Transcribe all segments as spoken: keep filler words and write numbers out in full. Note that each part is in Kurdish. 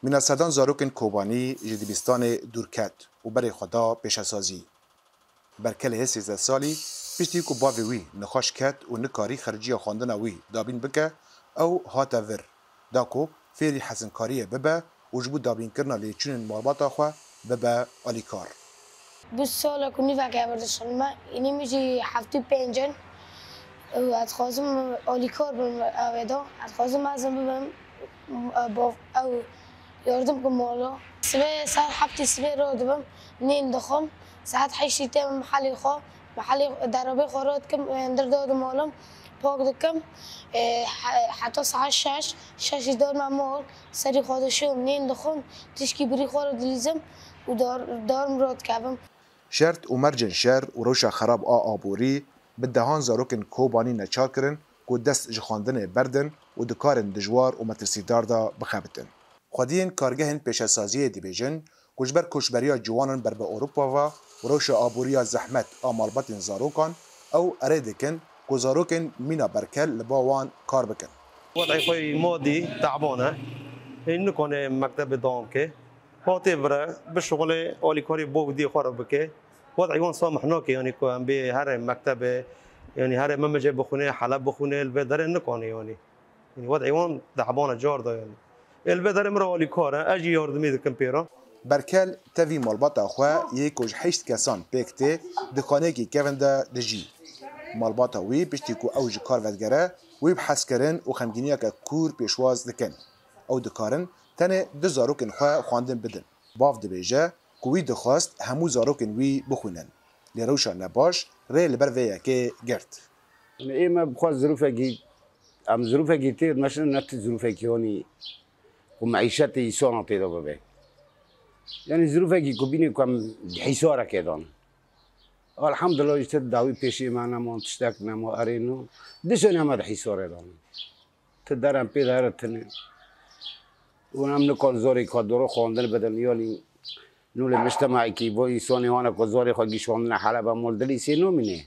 Mîna sedan zarokên Kobanî ji dibistanê dûr ket û berê xwe da pêşesazî. Berkelê yê sêzdeh salî, piştî ku bavê wî nexweş ket û nikarî xerciya xwendina wî dabîn bike, ew hate vir, da ku fêrî hesinkariyê bibe û ji bo dabînkirina lêçûnên malbata xwe bibe alîkar. Bîst sal e ku nîveke vir dişixulime. Înî min jî heftê pênc in. Ez dixwazim alîkar bim evê de. Ez dixwazim mezin bibim. Bav ew yardim ku mala. Sibê saet heftê sibê radibim. Nîn dixwim. Saet heştê têm mihelê xwe. Mihelê derabê xwe radikim. Hundir dadim malim. Pak dikim. E, he-, heta saet şeş. Şeşê darime mal. Serî xwe dişim. Nîn dixwim. Tişkî birî xwe re dilîzim. Û dar, darim radikevim. Şert û mercên şer û rewşa xerab a aborî bi dehan zarokên Kobanî neçar kirin ku dest ji xwendinê berdin û di karên dijwar û metirsîdar de bixebitin. Xwediyên kargehên pêşesaziyê dibêjin ku ji ber koçberiya ciwanan ber bi Ewropa ve û rewşa aboriya zehmet a malbatên zarokan, ew erê dikin ku zarokên mîna berkel li ba wan kar bikin. Wed'ê xwe yî madî te'ban e. Hîn nikane mektebê dewam ke. Hatê vire, bişuxulê alîkarî bo dî xwe re bike. Wed'ê wan samih nake, yanî ku em bê here mektebê, yanî here memece bixwîne, Heleb bixwîne, li vê derê nikane yanî. Yanî wed'ê wan dehbana car da yanî. Ê li vê derê min re alîkar e, ez jî yardimî dikim pê re. Berkel tevî malbata xwe yê ku ji heşt kesan pêk tê, di xaneyekî kevin de dijî. Malbata wî piştî ku ew ji kar vedigere, wî bi hezkirin û xemgîniyeke kûr pêşwaz dikin. Ew dikarin tenê du zarokên xwe xwendin bidin. Bav dibêje ku wî dixwest hemû zarokên wî bixwînin. Lê rewşa nebaş rê li ber vê yekê girt. Ê me bi xwe zirûfekî, em zirûfekî têr meşin ne ti zirûfekî honî ku meîşetê îsana tê de bibe. Yanî zirûfekî ku bînê ku em di hîsarekê dan. Elhamdulillah, îşte dawî pêşî me nema, tiştek nema, erê no. Dişên heme di hîsarê dan. Ti derem pê de here tine. Û em nikon zorê ka doro xwendin bidin. Yanî nûlê mictemaekî bo îsonê wana ku zorê xwe gîşandine Heleba mol dilî sê nomîne.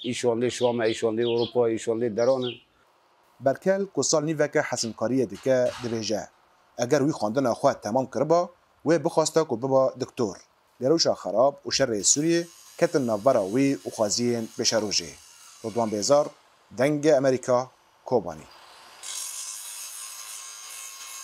Îşandê Şam e, îşandê Ewropa, îşandê deran in. Berkel ku sal nîveke hesinkariyê dike, dibêje, eger wî xwendina xwe temam kiriba, wê bixwesta ku biba doktor. Lê rewşa xerab û şerê Sûriyê ketin navbera wî û xweziyên pêşerojê. Ridwan Bêzar, Dengê Amerîka, Kobanî.